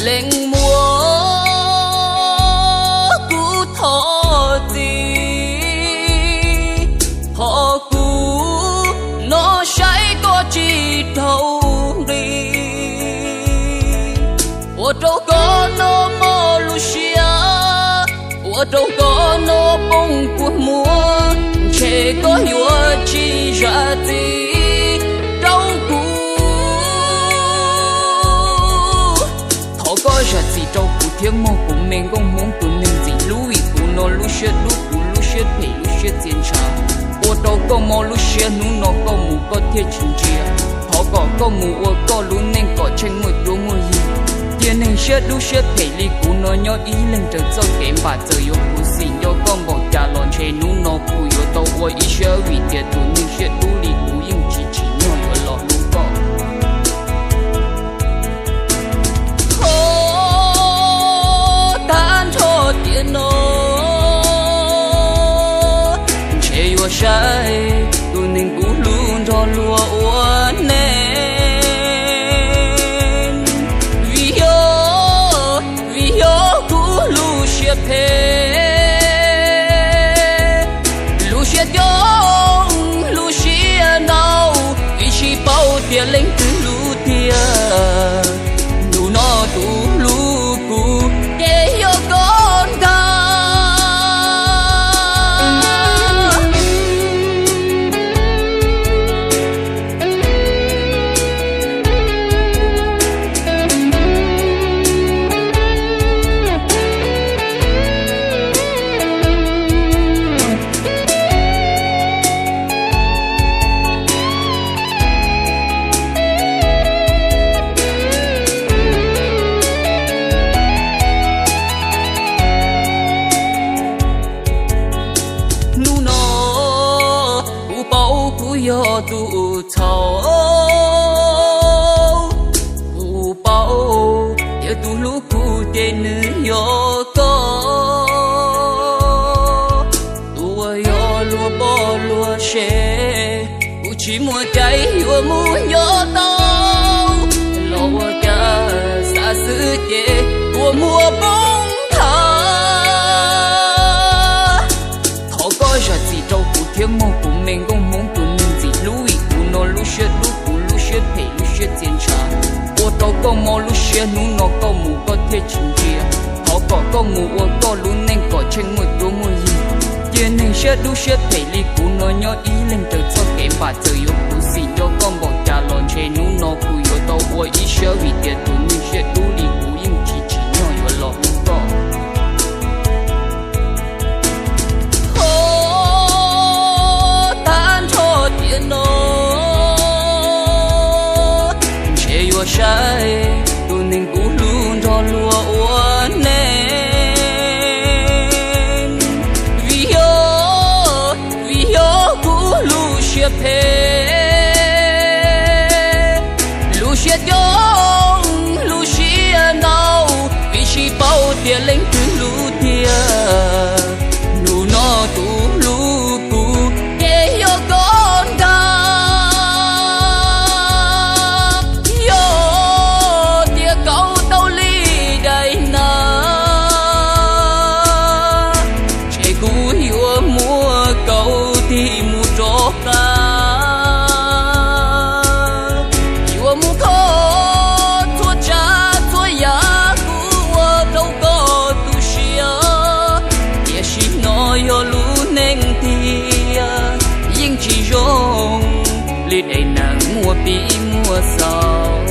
Leej muab kuv thov txim, thov kuv hnov saib koj tsis raug nqi. Ua rau koj no mob lub siab, ua rau koj no poob kua muag, ntshe koj yuav tsis zam txim rau kuv. Thov koj zam txim rau kuv thiab mog, kuv me nkauj Hmoob tus neeg ntxim hlub, vim kuv no lub siab dub, kuv lub siab phem, lub siab txia ntshav. Ua rau koj mob lub siab, hnub no koj mus koj thiaj tsis ntsia. Thov kom koj mus ua koj lub neej kom tsheej muaj cuab muaj yig. Cia neeg siab dub siab phem li kuv no nyob ib leeg raws txoj kev npam, txawm yuav khuv xim nco koj npaum cas los ntshe hnub no kuv yuav tau ua ib siab, vim tias tus neeg siab dub li kuv yeej tsis tsim nyog yuav los hlub koj. Thov tag nrho tiam no, ntshe yuav saib tus neeg kuv hlub nrog luag ua neej. Vim yog, vim yog kuv lub siab phem, lub siab coob, lub siab ntau, vim tsis paub tias leej twg hlub tiag. Hnub no tus hlub kuv ces yog koj ntag. Hnub no kuv paub kuv yog tus txhaum, kuv paub tias tus hlub kuv ces nws yog koj. Tus uas yog luag poj luag sev, kuv tsis muaj cai yuav mus nco tau, los ua cas xav xwb ces ua muag poob nthav. Thov koj zam txim rau kuv thiab mog, kuv me nkauj Hmoob tus neeg ntxim hlub, vim kuv no lub siab dub, kuv lub siab phem, lub siab txia ntshav. Ua rau koj mob lub siab, hnub no koj mus koj thiaj tsis ntsia. Thov kom koj mus ua koj lub neej kom tsheej muaj cuab muaj yig. Cia neeg siab dub siab phem li kuv no nyob ib leeg raws txoj kev npam, txawm yuav khuv xim nco koj npaum cas los ntshe hnub no kuv yuav tau ua ib siab, vim tias tus neeg siab dub li kuv yeej tsis tsim nyog yuav los hlub koj. Thov tag nrho tiam no, ntshe yuav saib tus neeg kuv hlub nrog luag ua neej. Vim yog, vim yog kuv lub siab phem, lub siab coob, lub siab ntau, vim tsis paub tias leej twg hlub tiag. Hnub no tus hlub kuv ces yog koj ntag. Yog tias kaus tau li daim nas, ces kuv yuav muab kaus tig mus rov qab. Yuav mus kho txhua tsav txhua yam kuv ua rau koj tu siab, tiam sis no yog lub neej tiag, yeej tsis zoo li daim neeg muaj pib muaj xaus,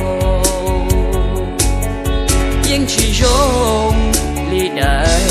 yeej tsis zoo li daim